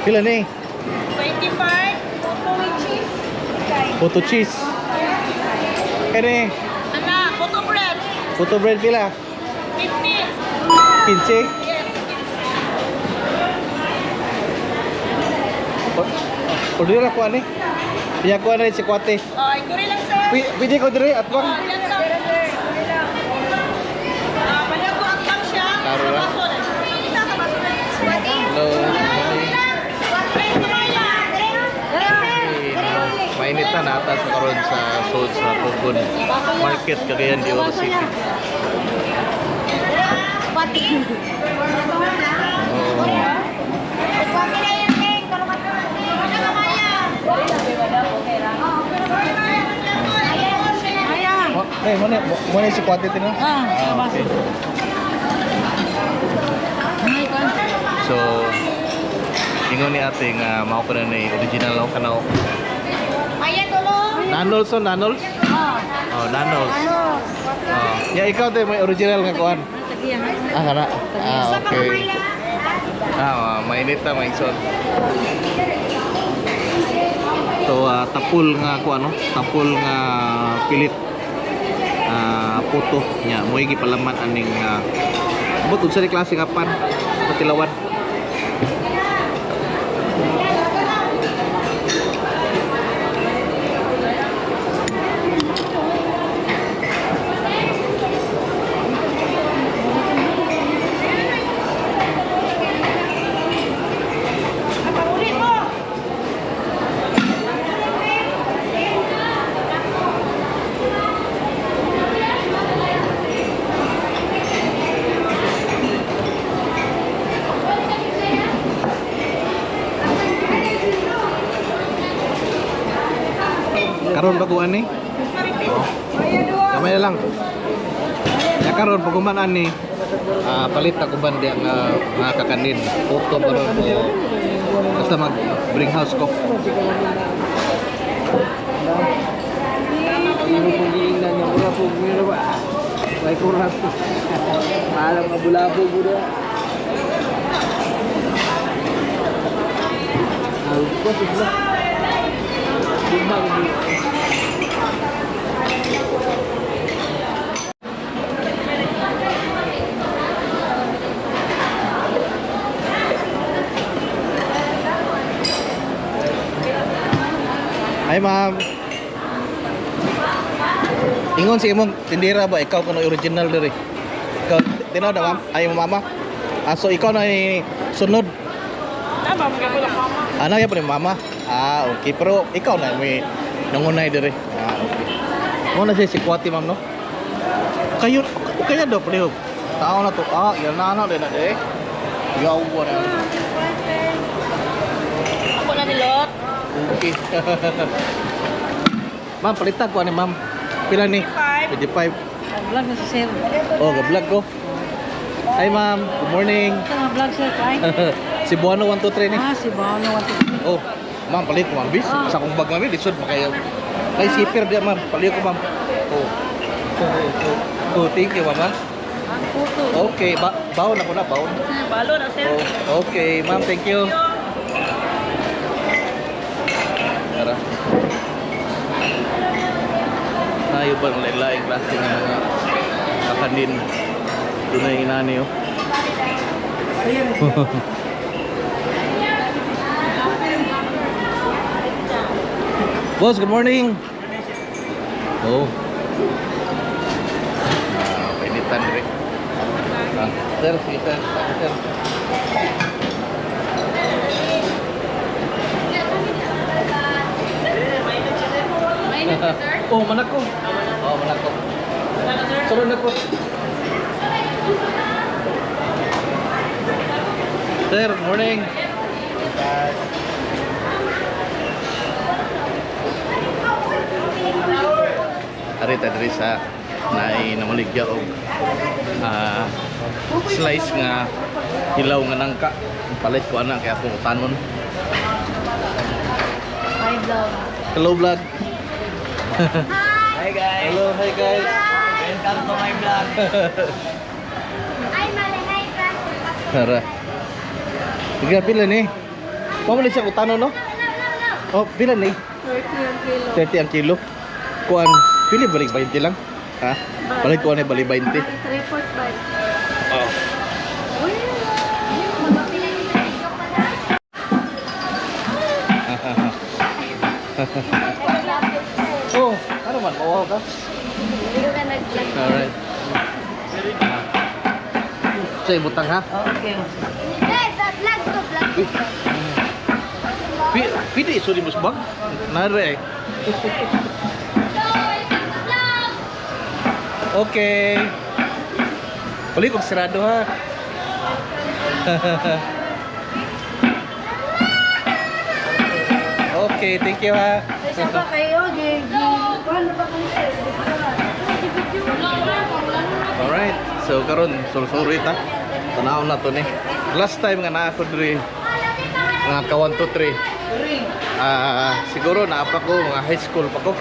Pila ni? 25, puto with cheese. Puto cheese. Kani, Ana, puto bread. Puto bread pila? 15. 15? Yes. Order ako ani. Piya ko ani si Kwate. Oh, ikuri lang, sir. Pwede ko dire at Oh, bang. yan lang. Ah, balik ko ang bang siya. Klaro ra. Sa baso na. Isa ka baso na. Hello. Mainit na nata sa karon sa sold sa Pugon Market, Cagayan de Oro City. Oh. Eh, mo na si Kwate tino? Ah, Okay. So, ingon ni ate nga mao ko na ni original ako kanaw. Nanols o Nanols? Oh, Nanols. Oh. Ya ikaw te may original nga kuan. Ah, kana. Ah, okay. Ah, mainit na maigsoon. So, tapul nga kuan no? Tapul nga pilit. Ah, puto nya mo'y gipalaman aning but unsa ni klase nga pan patilawan. Karon bago ani? Oh. Kamay na lang. Ya karon pag human ani, palit ako bandi ang mga kakanin. Puto ba ron o basta mag bring house ko. Hindi mo pong giingnan nga mura po mura ba? May kurap. Maalam nga bulabo mo na. Ko sila. Bumba ko. Hi, ma'am. Ingon si imong tindira ba ikaw kuno original diri? Ikaw tinaw na ma'am? Ay mama. Ah, so ikaw na sunod. Tama, mga mama. Ano yan po ni mama? Ah, okay. Pero ikaw na may nangunay diri. Ah, okay. Mo na siya si Kwati ma'am no? Kayo kaya daw pareho. Tao na to. Ah, yan na na din na eh. Yawa na. Ako na nilot. Okay. Ma'am, palitan ko ani ma'am. Pila ni? 25. 25. Vlog na si sir. Oh, ga-vlog ko. Hi ma'am, good morning. Ito na vlog sir kay. Si Buano 123 ni. Ah, si Bono Oh, ma'am, palit ko ma'am. Bis, sa akong bag ma'am, lisod makayo. Kay zipper di ma'am, paliw ko ma'am. Oh. Oh, oh, oh, thank you ma'am. Ah. Ang puto. Okay, ba baon ako na, baon. Balo na, sir. Oh, okay, ma'am, thank you. Tara. Tayo ba ng lain-laing klase ng mga kakanin? Doon na yung inani, oh. Boss, good morning. Oh. Ah, painitan dire. Ah, sir, sige sir. Sige, sir. Oh, manak ko. Oh, manak ko. Sunod na ko. Sir, good morning. Ari ta diri sa naay namaligya og slice nga hilaw nga nangka. Palit ko ana kay akong utanon. Hi vlog. Hello vlog. Hi guys. Hello, hi guys. Welcome to my vlog. Tara. Tiga pila ni? Mao man siya utano, no? Oh, pila ni? 30 ang kilo. 30 ang kilo. Kuan, pili balik 20 lang. Ha? Balik kuan balik 20. 3.5. Oh. Uy! Oh, ano man, mawaw ka? Hindi ka nag-vlog. Alright. Sa ibutang ha? Okay. Vlog to vlog. Uy. Pwede isuri mo sa bag? Nare eh. Okay. Balik kong sirado ha. Okay, thank you ha. Isa pa kayo, Gigi. Paano ba kung sir? Alright, so karon sulsuri ta. Tanaw na to ni. Last time nga naa ko diri mga ka 1 2 3. Ah, siguro naa pa ko mga high school pa ko.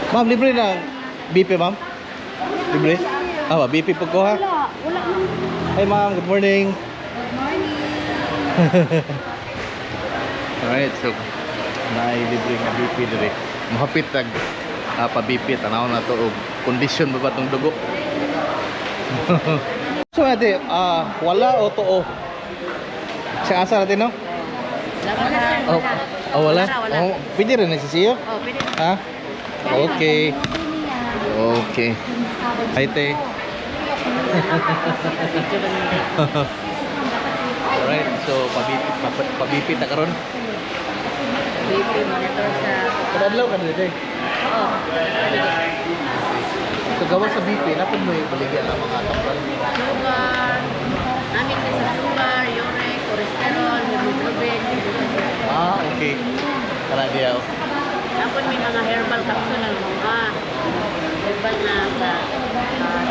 Ma'am, libre na BP, ma'am? Libre? Ah, BP po ko ha. Wala, wala nang. Hi ma'am, good morning. Good morning. Alright, so naay libre nga BP diri. Mahapit tag pa BP, tanaw na to og kondisyon ba ba tong dugo. So ate, wala o tuo? Sa asa natin, no? Wala, sir. Oh, Wala. oh, wala. Wala, wala. Oh, pwede rin na siya? Oh, pwede. Ha? Okay. Okay. Hi, te. Alright, so pabipi pabipi ta karon. BP monitor sa... Kadadlaw ka dito. Oo. So gawa sa BP, napod mo yung baligya ng mga tambal. Sugar. Namin din sa sugar, uric, cholesterol, hemoglobin. Ah, okay. Tara diya. Oh. Tapos may mga herbal capsule ang mga herbal na sa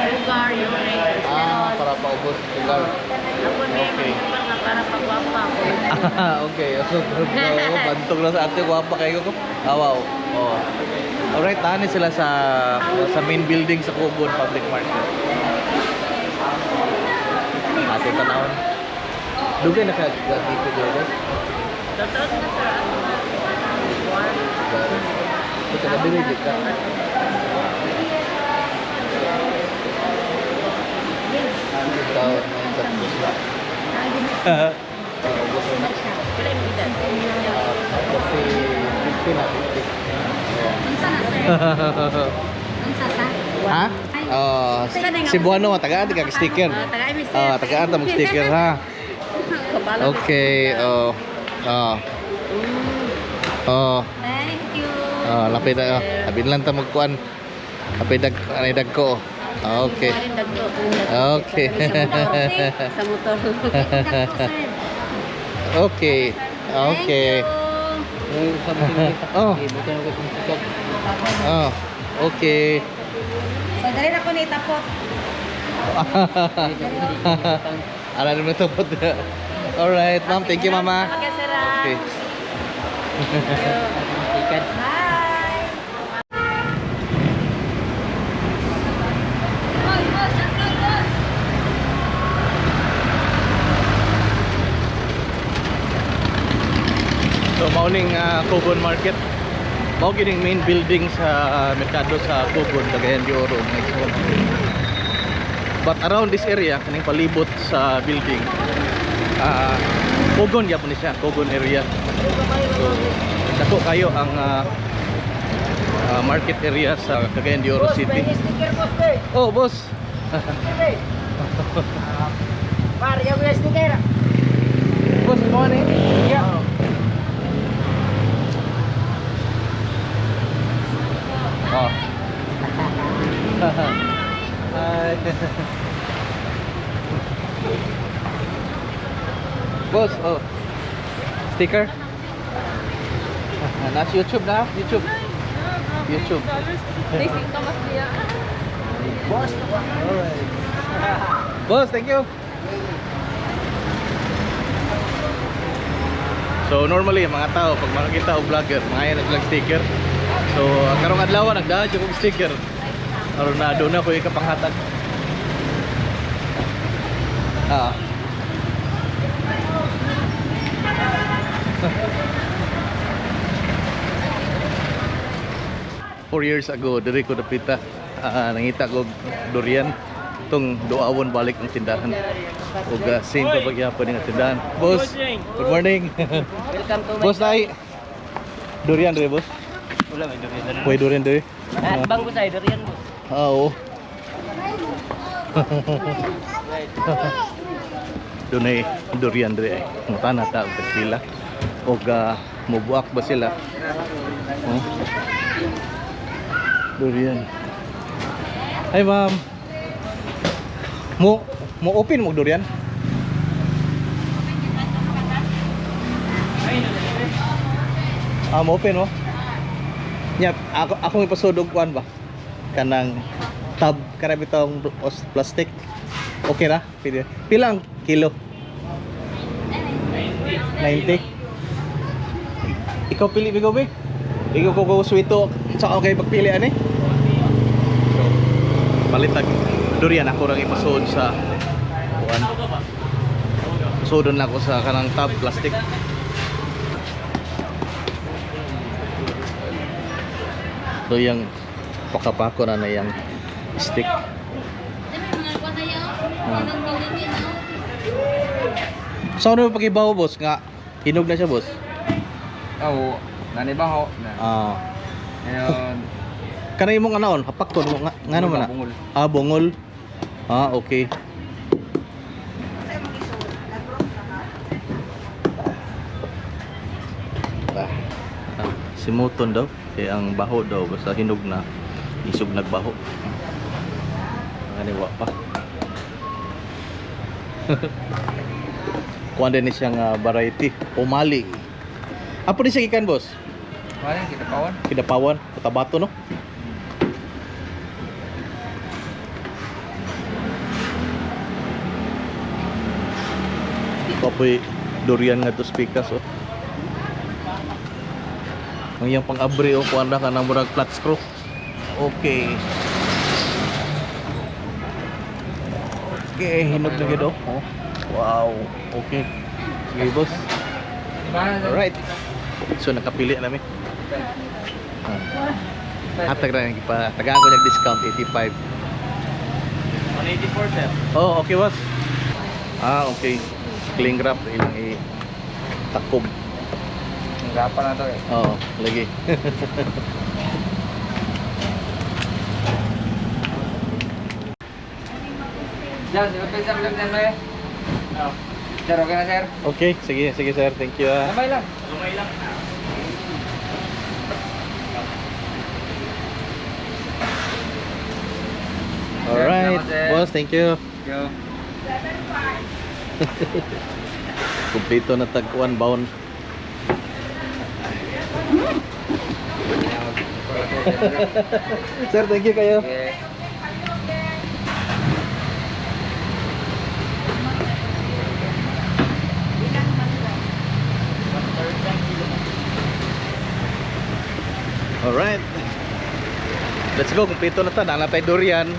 sugar, uric, Ah, cholesterol. para paubos sugar. Tapos may Okay. mga herbal na para pagwapa. Ah, okay. So, oh, bantog na sa ate, gwapa kayo ko. Ah, wow. Oh. Alright, tani sila sa main building sa Cobon Public Market. Ato tanawon. Dugay na ka dito dito. Totoo na sir. Ako na. Ito taga diri di ka. Taon na yung tapos na. Ubos na. Wala yung edad. Kasi 50 na, 50. Unsa na sir? Unsa sa? Ha? Oh, Cebuano, tagaan ka sticker. Ah, tagaan mi, sir. Ah, tagaan ta mag sticker ha. Kabalo. Okay, oh. Oh. Oh, Thank you. oh, lapit na. Oh. Abin lang ta magkuan. Apid dag anay dag ko. Oh. Okay. Parin dagko. Okay. Sa motor. Thank you, sir. Okay. Okay. Thank you. Oh. Oh. Okay. So, dali na ko ni itapot. Ala naman ito po. Alright, ma'am. Thank you, mama. Okay, sir. Ah. Okay. Bye. So mao ning Cogon Market. Mao gining main building sa merkado sa Cogon, Cagayan de Oro, mga igsoon. But around this area kaning palibot sa building, Cogon gyapon ni siya, Cogon area. So dako kayo ang market area sa Cagayan de Oro City. Sticker boss, be. Oh, boss. Par, yung sticker. Boss, good morning. Yeah. Oh. Hi. Boss, oh. Sticker? Nasa YouTube na? YouTube. YouTube. Boss, Alright. Boss, thank you. So normally ang mga tao pag makakita og vlogger, mga yan naglag sticker. So karong adlaw nagdala jud kog sticker. Aron na doon na ko ikapanghatag. Ah. 4 years ago, diri ko dapita. Ah, nangita ko durian. Itong duawon balik ang tindahan. Ug same pa pagyapon nga tindahan. Boss, good morning. Welcome to my... Boss, ay durian diri, boss. Wala, may durian na. Pwede durian diri. Ah, bangko sa'yo, durian mo. Ah, oo. Dunay durian diri ay. Mutana ta og pila. Og mubuak ba sila? Oh. Durian. Hi, ma'am. Mo mo open mo og durian? Ah, mo open mo? Nya, ako akong ipasudog kuan ba? Kanang tab kana bitong plastic. Okay ra? Pwede. Pilang kilo? 90. Ikaw pili bigo be? Ikaw ko ko sweeto sa okay pagpili ani. So, palitag durian ako rang ipasud sa kuan. Pasudon lang ako sa kanang tab plastic. So yung pakapako na na yung stick. Ah. So ano yung pagibaw, boss nga hinog na siya, boss? Oo, nanay ba ho? Na. Ah. Ngayon, Kanay imong anaon, hapakton mo nga ngano man na? Bungol. Ah, bungol. Ah, okay. Ah, simuton daw kay ang baho daw basta hinog na isog nagbaho. Ani wa pa. Kuan din ni siyang variety, umali. Apo ni siya gikan, boss? Wala, kita pawan. Kidapawan, Cotabato, no? Kapoy durian nga to speakers oh. Ang iyang pang-abre oh, kuan ra kanang murag flat screw. Okay. Okay, hinog na gid oh. Oh. Wow. Okay. Sige, boss. Alright. So nakapili na mi. Ah. Hatag ra yung ipa. Tagaan ko niyang discount 85. 184, sir. Oh, okay, boss. Ah, okay. Cling wrap ilang i takob. Ang gapa na to eh. Oo, lagi. Diyan, si Pepes ang lang ba eh? Sir, okay na sir? Okay, sige, sige sir. Thank you. Ah. Kamay lang. Lumay lang. Alright, Salamat, sir. boss, thank you. Go. Kompleto na tagkuan baon. Sir, thank you kayo. Okay. Alright. Let's go, kumpleto na ta. Naa tay durian.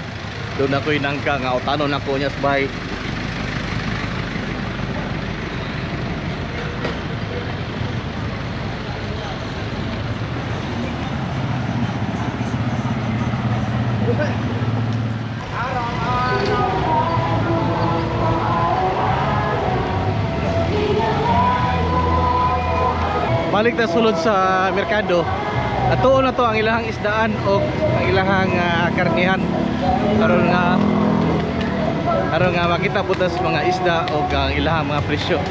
Doon ako'y nangka nga utanon ako niya sa bahay. Balik na sulod sa merkado. Atuon na to ang ilahang isdaan o ang ilahang karnihan. Aron nga makita po tas mga isda o ang ilahang mga presyo.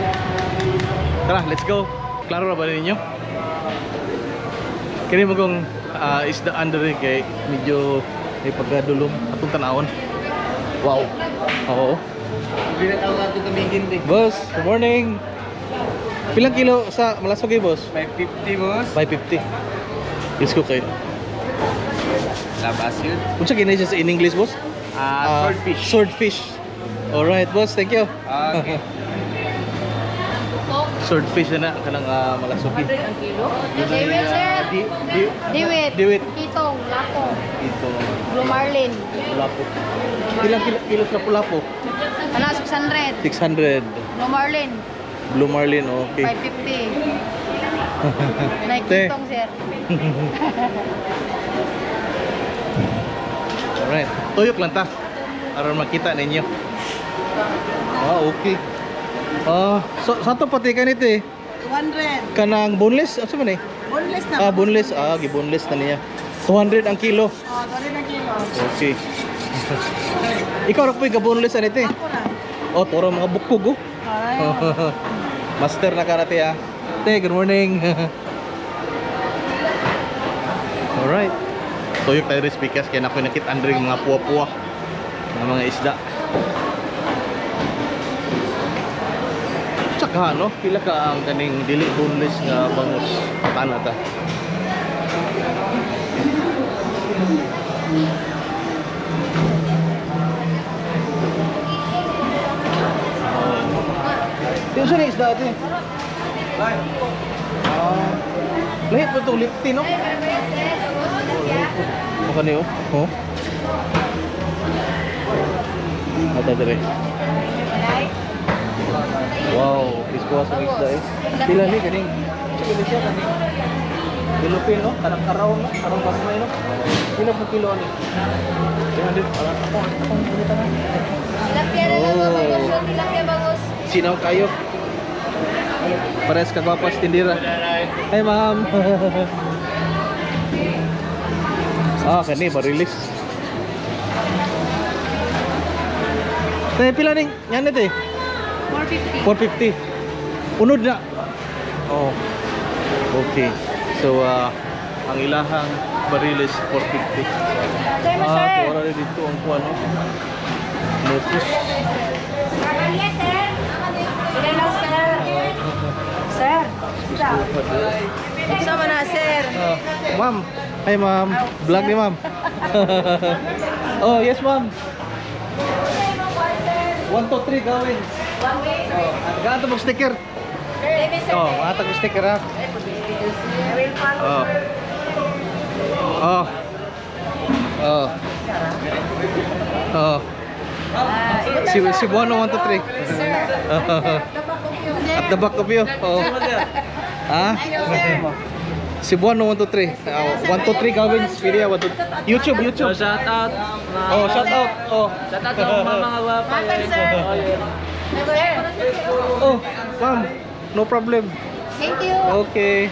Tara, let's go. Klaro na ba ninyo? Kini mo kong isdaan diri kay medyo may pagkadulong atong tanawon. Wow. Oo. Hindi na tawag natin tumigin din. Boss, good morning. Pilang kilo sa Malasog eh, boss? 550 boss. 550. Yes ko kayo. Labas yun. Unsa kini siya sa in English, boss? Ah, swordfish. Swordfish. Alright, boss. Thank you. Okay. Swordfish na na kanang malasuki. Ang kilo? Diwit, sir. Di, di, Diwit. Diwit. Pitong, lako. Ito, Blue marlin. lapo. Ilang kilo, kilos na pulapo? Ano, 600. 600. Blue Marlin, Blue Marlin, okay. 550. Nakikitong, sir. Alright. Tuyok lang ta. Aron makita ninyo. Ah, okay. Ah, so sa to pati kanito eh. 200. Kanang boneless, asa man eh? Boneless na. Ah, boneless. Ah, gi-boneless na niya. 200 ang kilo. Oh, 200 na kilo. Okay. Ikaw ra po'y ga-boneless anito eh. Ako na. Oh, turo mga bukog oh. Alright. Master na karate ah. Te, good morning. Alright. Tuyok tayo rin speakers kaya nakoy nakita andre mga puwa-puwa ng mga isda. Tsaka no, pila ka ang kaning dili boneless nga bangus tana ta. Di usa ni isda ate. Ah. Lahit po itong lipti, no? Baka niyo? Oh. Ata dire. Wow, isko sa isda eh. Pila ni kaning? Pila ni siya kaning? Pilipin, no? Kanang karaw, no? Karong basmay, no? Pila po kilo ni? 300. Para ako, akong pulutan na. Tilapia na lang, Oh. bangus. Tilapia bangus. Sinaw kayo. Pares kagwapas tindira. Hi, ma'am. Ah, kani barilis. Te pila ning yan te? 450. 450. Unod na. Oh. Okay. So ang ilahang barilis 450. Sir, Ah, sir. tuwara rin dito ang kuan no. Mukos. Yes, sir. Sige lang, sir. Sir. Sama na, sir. Ah, ma'am. Hi, ma'am. Vlog ni ma'am. Oh, yes, ma'am. 1, 2, 3, gawin. Oh, gaan to mag-sticker. Oh, matag sticker ha. Oh. Oh. Oh. Oh. Si Buono 1, 2, 3. At the back of you. Oh. Ha? Cebuano 1, 2, 3. 1, 2, 3 gawin. Pili 1, 2, YouTube, YouTube. Shout out. Oh, shout out. Oh. Shout out sa mga gwapa. Sir. Oh, ma'am. No problem. Thank you. Okay.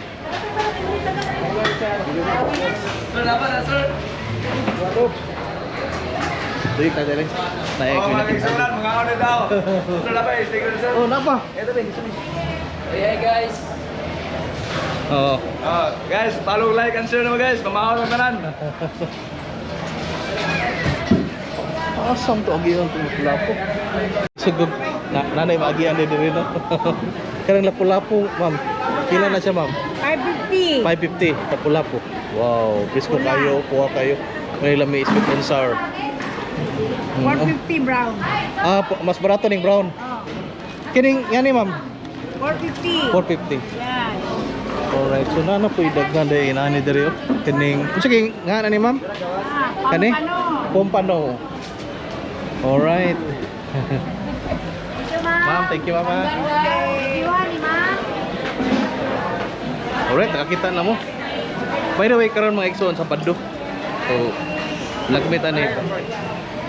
Dili ta dili. Naik Oh, mga kisunan, mga ano daw. Sir, lapay, sticker sir. Oh, napa? Hey, hey guys. Oh. Ah, guys, follow, like, and share naman guys. Pamahaw ng tanan. Awesome to agian to lapu-lapu. Sugod na nanay maagian diri no. Karang lapu-lapu, ma'am. Pila na siya, ma'am? 550. 550 lapu-lapu. Wow, presko kayo, kuha kayo. May lami sweet and sour. 450 brown. Ah, mas barato ning brown. Oh. Kining ngani, ma'am? 450. 450. Yan. Alright, so nana po idaghan dahil inani diri oh. Kining, unsa kay nga ni ma'am? Ah, Kani? pampano. Pompano. Alright. Thank you, ma'am. Ma'am, thank you, ma'am. Thank you, honey, ma'am. Alright, nakakita na mo. By the way, karon mga igsoon sa Paddo. So, lagmit ani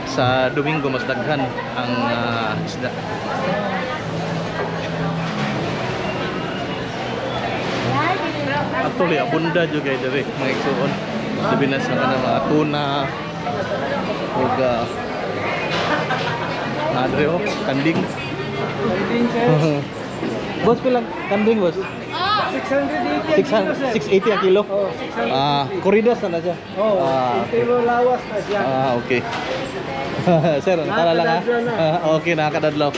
sa Domingo mas daghan ang isda. Actually, abunda jud kay diri mga igsoon. Labi na sa kanang mga tuna ug adre oh, kanding. Boss, pilang kanding, boss? 680 600, 680 ang kilo? Oh, 680. Ah, corridas na na siya. Oh, Ah, okay. entero lawas na siya. Ah, okay. Sir, tara lang ha. Nakakadadlaw na. Ah, okay, nakakadadlaw.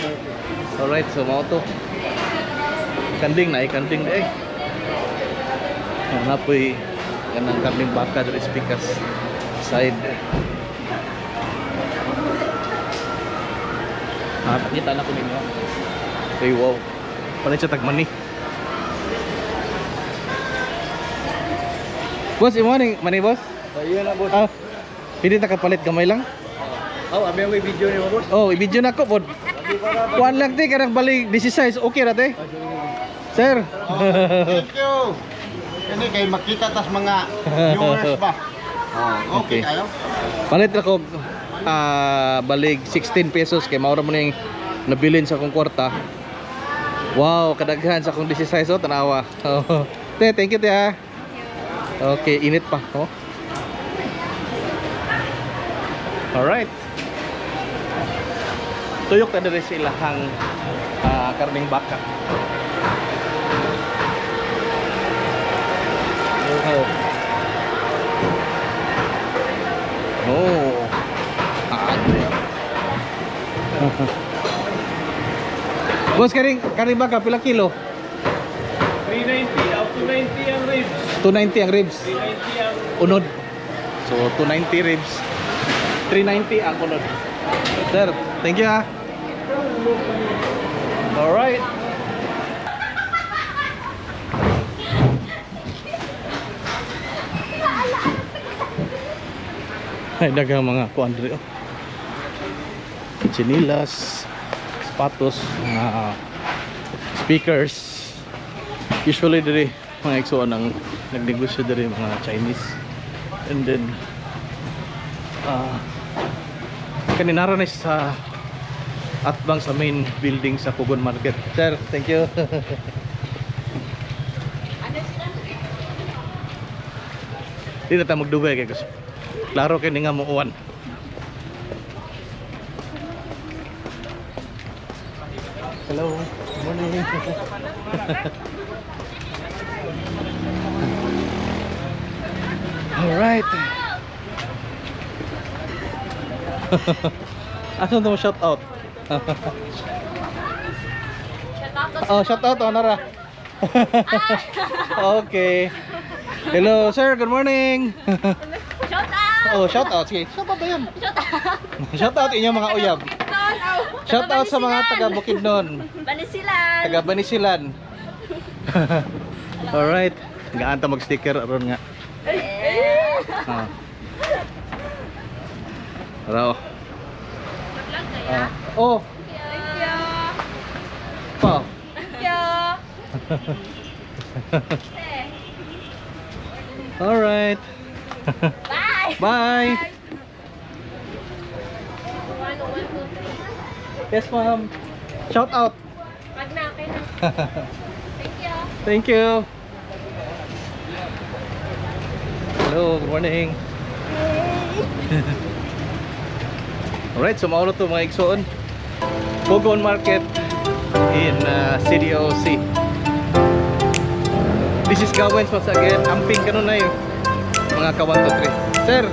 Alright, so mao to. Kanding na, kanding eh. Ang napoy kanang kanding baka diri speakers side. Ah, pakita na ko ninyo. Okay, wow. Palit siya tagmani. Boss, imo ning mani boss? Ayun na boss. Ah, pwede ta kapalit gamay lang? Oh, abi ang video ni boss. Oh, i-video na ko pod. Kuan lang te, kanang balik 16, okay ra te? Sir. Thank you. Ini kay makita tas mga viewers ba? Oh, okay, Okay. kayo. Palit ra ko balig 16 pesos kay maura mo ning nabilin sa akong kwarta. Wow, kadaghan sa akong 16 oh, tanawa. Te, thank you te ha. Okay, init pa, oh. All right. Tuyok na diri sa ilahang karning baka. Oh. Oh. Ah, Boss, karing baka pila kilo? 390, out 290 ang ribs. 290 ang ribs. 390 ang Unod. So 290 ribs. 390 ang unod. Sir, thank you ah. All right. Ay, daghang mga kuan diri oh. Chinilas, sapatos, mga speakers. Usually diri mga igsuon ang nagnegosyo diri mga Chinese. And then kaninara na siya sa atbang sa main building sa Pugon Market. Sir, thank you. Di na tayo magdugay kay gusto. Klaro kay ni nga muuan. Hello. Good morning. All right. Asan to mo shout out? Oh, shout out oh, Nara. Okay. Hello, sir. Good morning. Shout out! Oh, shout out. Sige, shout out ba yun? Shout out! Shout out inyong mga uyab. Shout out sa mga taga Bukidnon, Banisilan! taga Banisilan. All right. Gaan ta mag-sticker aron nga. Ah. Tara, oh. Vlog kaya? Ah. Oh, Thank you! pa. Thank you! All right. Bye! Bye. Yes, ma'am. Shout out. Pag na, okay na. Thank you! Thank you. Hello, good morning. Alright, so mao na to mga igsoon. Pugon Market in CDOC. This is Gawens once again. Amping kanunay mga ka 1, 2, 3. Sir,